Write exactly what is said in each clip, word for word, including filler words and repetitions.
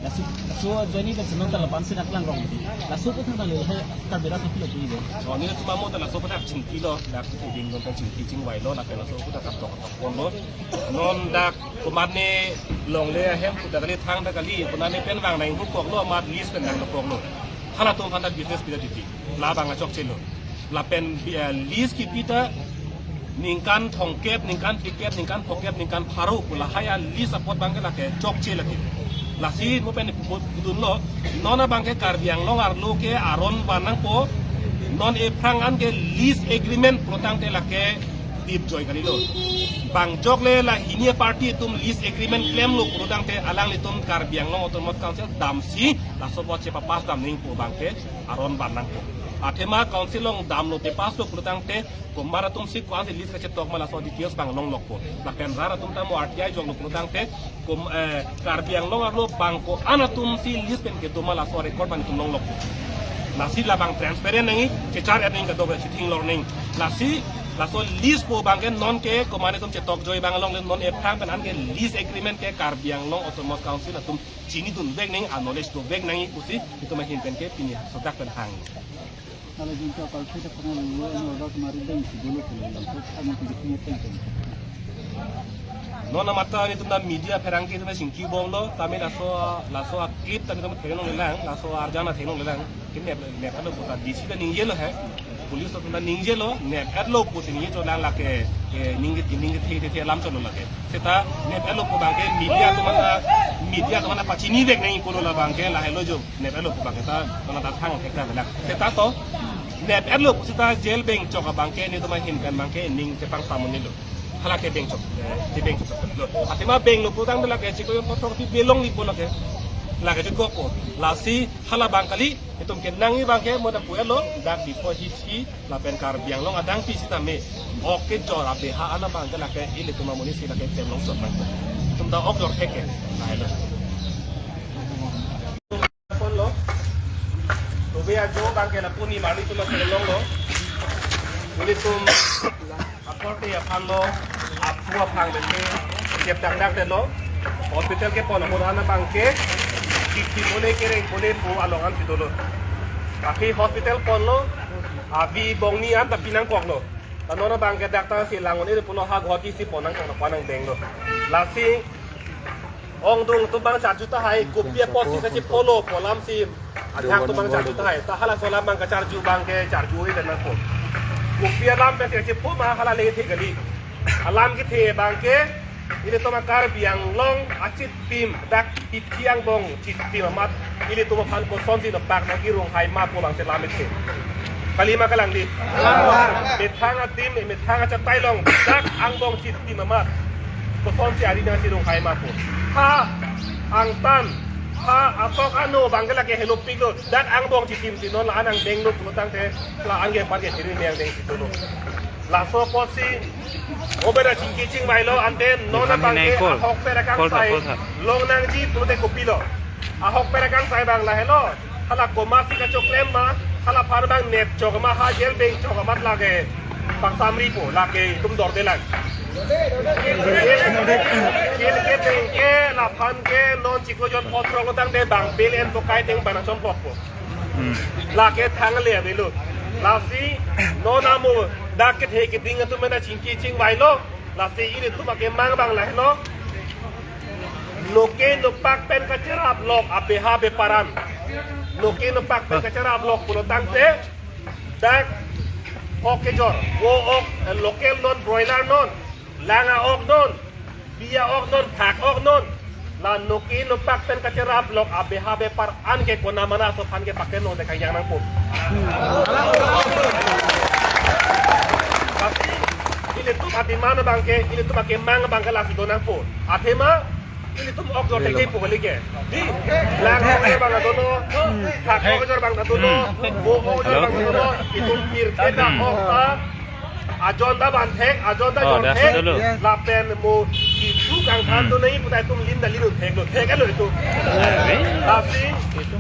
Laso, laso ajoine pen senang ta laban si nangklangrong. Laso aphuthak nang le hai Karbi Rat aphi lo pini de. Oh, nelitum amo ta laso aphuthak chingkilo, dak theding don ta chingki chingvailo, lapen laso aphuthak katok katok ponlo. Non dak komatne longle ahem pu ta kali, thang ta kali, konatne pen vang nang hukoklo, amat lease pen nangkoklo. Halatum aphan ta business pida titi. Labang achokchelo. Lapen, eh, lease kipi ta ningkan thomkep, ningkan phlikep, ningkan phokep, ningkan pharo pu lahai a-lease apot abangke lake chokche lake. Lasi mo pen pu-, pudunlo, non abangke Karbi Anglong arlo ke aron van nangpo, non ephrang an ke lease agreement pulotangte lake dip joi kalilo. Bang jokle la hini a-party atum lease agreement klemlo pulotangte alanglitum Karbi Anglong Autonomous Council damsi laso apot chepapass dam nangji pu abangke aron van nangpo. Athema council along damlo, papasslo pulotangte komat atum si ko-an si lease kachetok ma laso details abang longlokpo. Lapen rat atum ta mo R T I joklo pulotangte kom, eh, Karbi Anglong arlo bang ko-an atum si lease pen kedo ma laso record abang itum longlokpo. Lasi labang transparent nangji, chechar-et nangji kadokave, chething lor nangji. Lasi laso lease pu abangke non ke komatne itum chetok joi abang along le non ephrang pen an ke lease agreement ke Karbi Anglong Autonomous Council atum chinidun vek nangji, a-knowledge dovek nangji pusi itum ahin pen ke pini hadak pen hang. Kalau jin to kalau kita pernah lo yang orang kemarin dan si dulu kalau yang tu kami tu di sini kan. Non amat ta nelitum ta media pherangke atum chingkibomlo, tame laso, laso a-clip ta nelitum theklonglelang, laso arjan ta theklonglelang. Kene nep-, nep-etlo pu ta D C ta ningjelo he. Police atum ta ningjelo, nep-etlo pusi ningje cholang lake, eh, ningje, ningje the, the, the alam cholo lake. Seta nep-etlo pu abangke media atum aphan ta, media atum aphan ta pachini vek nangji pulo labangke lahelo jo. Nep-etlo pu abangke ta, mana ta thang thek ta benak. Seta to, nep-etlo pu seta jail beng chok abangke nelitum ahin pen abangke ning chepangsamunlo. Hala ke beng chok, eh, di beng chok lo. Athema benglo pulotangte lake chiklo yon potrok ti belong ni pulo ke. Lake chiklo po. Lasi hala abang kali, itum kenangji abangke mo ta pu-etlo, dak Diphu hithi, lapen Karbi Anglong adang pi sitame. Ok kejor abeha an abangke lake ilitum amonit si lake chemlong sot nangpo. Itum ta ok jor thek ke. Lahelo. Ponlo. Tobe ajo abangke lapu ni mani itum akelonglo. Ilitum akorte aphan lo, aphu aphan leke, chepdakdak detlo. Hospital kepon ahut an abangke, kiki bole kereng bole pu along an si dolo. Tapi hospital ponlo, avi bongni an tapi nangkoklo. Ta non abangke doctor si lang-un-e pulo ha Guwahati si pon nangkok, nangpon nang denglo. Lasi ongdung atum abang charju tahai, kopi apotsi kachepolo pu alam si adhak atum abang charju tahai. Ta halaso alam abang kacharju abangke charju-e dan nangpo. Kopi alam pensi kachepo ma hala le the kali. Alam kethe abangke ilitum a-Karbi Anglong achitim dak hithi angbong chitim amat ilitum aphan kosonsi nopak nangkerung hai ma pu abangsi alam kethe. Kali ma kalang di. Methang adim, methang achatai along dak angbong chitim amat kosonsi ari nangsi rung hai ma pu. Ha angtan, ha atok ano abangke lake helopiklo, dak angbong chitim si non la-an angdenglo pulotangte la-an ke parke hirin yang deng si dolo. Laso apotsi obe ra chingki chingvailo, ante non Ikan abangke hinai kol. Ahokpet akangsai Kol tha, kol tha. Long nangji pulote kopilo. Ahokpet akangsai abang lahelo. Hala komatsi kachoklem ma, hala aphan abang nep chok ma, ha jail beng chok amat lake pangsamri po, lake itum dorde lang. Jail, jail ke beng ke, laphan ke non chiklo jon potrok lo tangte abang bail en pokai teng bana chom pok po. Hmm. Lake thangle avelo. Lasi non amo dak kethe keding atum mena chingki chingvailo. Lasi ilitum akemang abang lahelo. Noke nopak pen kacherap lok abeha bepar an. Noke nopak pen kacherap lok pulotangte dak ok kejor. Vo ok, eh, local non, broiler non. Lang a-ok non, bi a-ok non, thak ok non. La noke nopak pen kacherap lok abeha bepar an ke kona mana aso aphan ke paklem nang de kayang nangpo. Tapi ilitum a-demand abangke, ilitum akemang abangke lasi do nangpo. Athema ilitum ok jor thekthek po kali ke. Di, lang ok jor abang dono, thak ok jor abang dono, vo ok jor abang dono, itum pirke ta ok ta ajon ta vanthek, ajon ta Oh, jorthek, dah, sudah lo. Lapen mo kitu kang than Hmm. tu nai putai tum lin da lin un thek lo, thek lo itum. Eh, Lasi,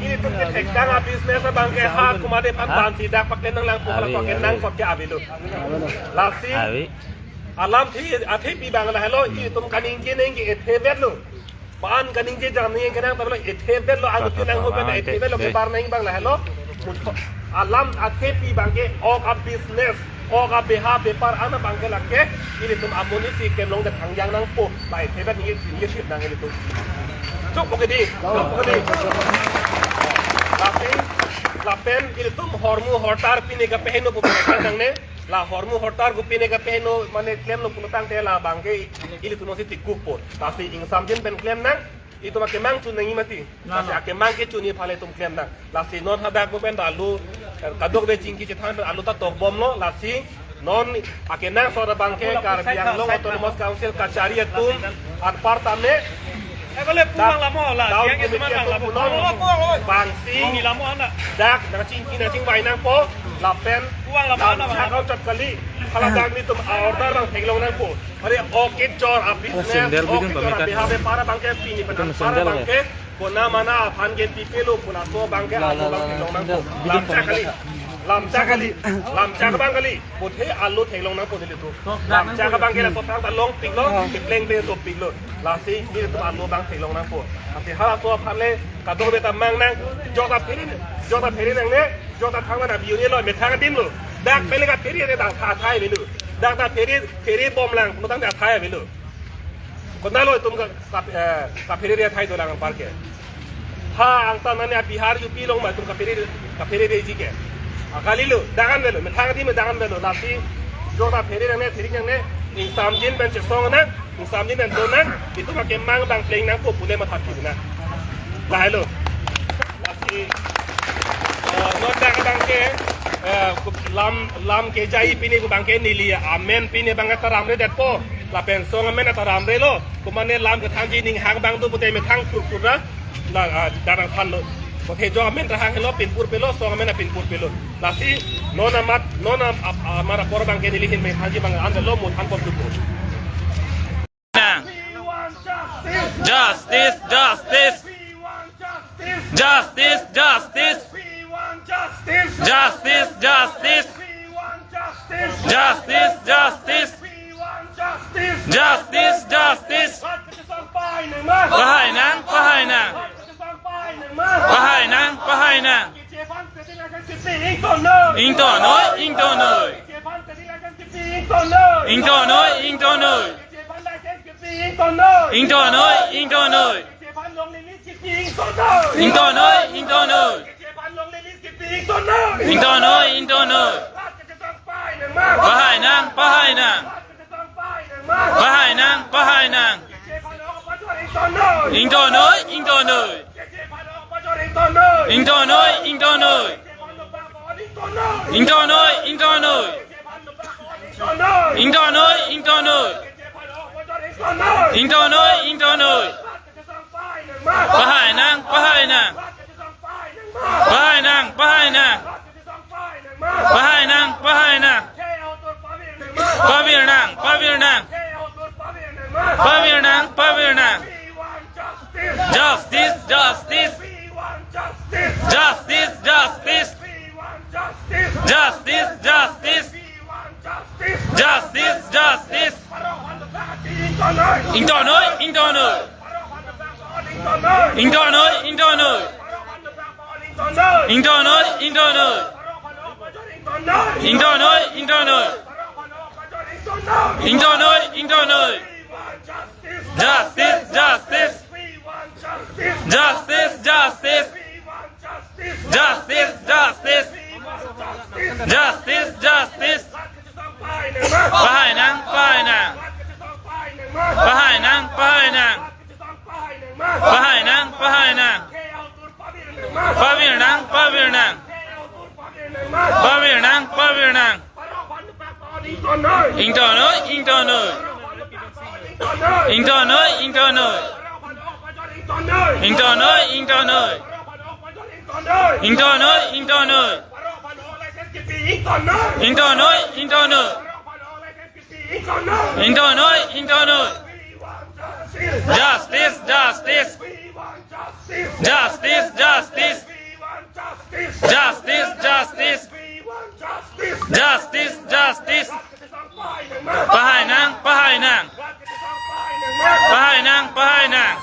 ilitum ke thek tang a-business abangke ha komatne aphan Ah. bansi dak paklem nanglang pu Abi, paklem abi. nang sot ke avelo. Lasi, Abi. alam thi, athi pi abang lahelo, ilitum kaningje ningje ethe vetlo. An kaningje jam ningje kenang tablo ethe bet lo, ang Kata pinang ho tama bet ethe bet lo ante, kebar nang bang lahelo. Alam athepi abangke ok a-business, ok a-beha bepar an abangke lake ilitum amonit si kemlong det hangyang nangpo. Bai ethe bet ningje ningje sip nang ilitum. Chok po ke di, chok po ke di. Lasi lapen ilitum hormu hortar pine kapeheno pu nangne. La hormu hortar pu pine kapeheno mane klemlo pulo tangte labangke ilitum si tikuk po. Lasi ingsamjin pen klem nang, itum akemang chun nangji mati. Lasi akemang ke chunji aphan le itum klem nang. Lasi non hadak pu pen ta alu, eh, kadokave chingki chethan pen alu ta tokbomlo. Lasi non akenangsot abangke Karbi Anglong Autonomous Council kachari atum anparta me. Eh, kole puang lamo la, down yang itu committee mana atum lamo? Punon. Puang lamo, puang lamo. Bangsi. Ini lamo anak. Dak nangchingki nangchingvai nangpo lapen puang lamo anak. Chakau chap kali. Hala dak nelitum a-order abang theklong nangpo. Hari okit chor a-business, sandal bikin okit chor pamitan. A-beha bepar abangke pini pen anpar abangke kona mana aphan ke pipelo pu laso abangke alu abang theklong nangpo. Lamchak kali, lamchak kali, lamchak abang kali. Puthe alu theklong nangpo nelitum. Lamchak abangke laso aphrang ta longpiklo, kepleng pen topiklo. Lasi nelitum alu abang theklong nangpo. Lasi halaso aphan le kadokave ta mang nang, jok ta phere, jok ta phere nangne, jok ta thang mana biu ni lo, methang adim lo. Dak pele kaphere ne dak tha thai avelo. Dak ta phere, pherebomlang, pulo tangte athai avelo. Konatlo itum ka, ka, eh, kaphere athai dolang anparke. Ha, angtan nane a-Bihar U P along ma itum kaphere, kaphereji ke. Akalilo, dak an avelo, methang adim dak an avelo, lasi jok ta phere nangne, thirik nangne, ingsamjin pen chesong nang, ingsamjin pen do nang, itum akemang abang pleng nangpo pule matha pi nang. Lahelo. Lasi, eh, non dak abangke, eh, lam, lam kejai pine pu abangke neli amen pine abang taramre detpo. Lapen song amen taramrelo. Komane lam kethangji ning hang abang do pute methang purpura. La, ah, darang thanlo. Pute jok amen ta hang helo, pinpur pelo, song amen pinpur pelo. Lasi non amat, non am-, ap-, amar apor abangke neli ahin methangji abang an lo, mo than pon tupo. Justice, justice. We want justice. Justice, justice. We want justice. Justice, justice. We want justice. Justice, justice. We want justice. Justice, justice. Rat kachesong pahai nangma. Pahai nang, pahai nang. Rat kachesong pahai nangma. Pahai nang, pahai nang. Keche aphan trading license kipi ingtonnoi. Ingtonnoi, ingtonnoi. Keche aphan trading license kipi ingtonnoi. Ingtonnoi, ingtonnoi. Keche aphan license kipi ingtonnoi. Ingtonnoi, ingtonnoi. Keche aphan lonely list kipi ingtonnoi. Ingtonnoi, ingtonnoi. Keche aphan lonely list kipi ingtonnoi. Ingtonnoi, ingtonnoi. Rat kachesong pahai nangma. Pahai nang, pahai nang. Rat kachesong pahai nangma. Pahai nang, pahai nang. Keche aphan ok apachor ingtonnoi. Ingtonnoi, ingtonnoi. Keche aphan ok apachor ingtonnoi. Ingtonnoi, ingtonnoi. Keche aphan lobang pon ingtonnoi. Ingtonnoi, ingtonnoi. Keche aphan lobang pon ingtonnoi. Ingtonnoi, ingtonnoi. Keche aphan ok apachor ingtonnoi. Ingtonnoi, ingtonnoi. Rat kachesong pahai nangma. Pahai nang, pahai nang. Rat kachesong pahai nangma. Pahai nang, pahai nang. Rat kachesong pahai nangma. Pahai nang, pahai nang. Khei author pavir nangma. Pavir nang, pavir nang. Khei author pavir nangma. Pavir nang, pavir nang. We want justice. Justice, justice. We want justice. Justice, justice. We want justice. Justice, justice. We want justice. Justice, justice. Parok aphan lobang kipi ingtonnoi. Ingtonnoi, ingtonnoi. Parok aphan lobang pon ingtonnoi. Ingtonnoi, ingtonnoi. Parok aphan lobang pon ingtonnoi. Ingtonnoi, ingtonnoi. Parok aphan ok apachor ingtonnoi. Ingtonnoi, ingtonnoi. Parok aphan ok apachor ingtonnoi. Ingtonnoi, ingtonnoi. We want justice. Justice, justice. We want justice. Justice, justice. We want justice. Justice, justice. We want justice. Justice, justice. Rat kachesong pahai nangma. Pahai nang, pahai nang. Rat kachesong pahai nangma. Pahai nang, pahai nang. Rat kachesong pahai nangma. Pahai nang, pahai nang. Khei author pavir nangma. Pavir nang, pavir nang. Khei author pavir nangma. Pavir nang, pavir nang. Parok aphan lobang pon ingtonnoi. Ingtonnoi, ingtonnoi. Parok aphan lobang pon ingtonnoi. Ingtonnoi, ingtonnoi. Parok aphan ok apachor ingtonnoi. Ingtonnoi, ingtonnoi. Parok aphan ok apachor ingtonnoi. Ingtonnoi, ingtonnoi. Parok aphan ok license kipi ingtonnoi. Ingtonnoi, ingtonnoi. Parok aphan ok license kipi ingtonnoi. Ingtonnoi, ingtonnoi. We want justice. Justice, justice. We want justice. Justice, justice. We want justice. Justice, justice. We want justice. Justice, justice. Rat kachesong pahai nangma. Pahai nang, pahai nang. Rat kachesong pahai nangma. Pahai nang, pahai nang.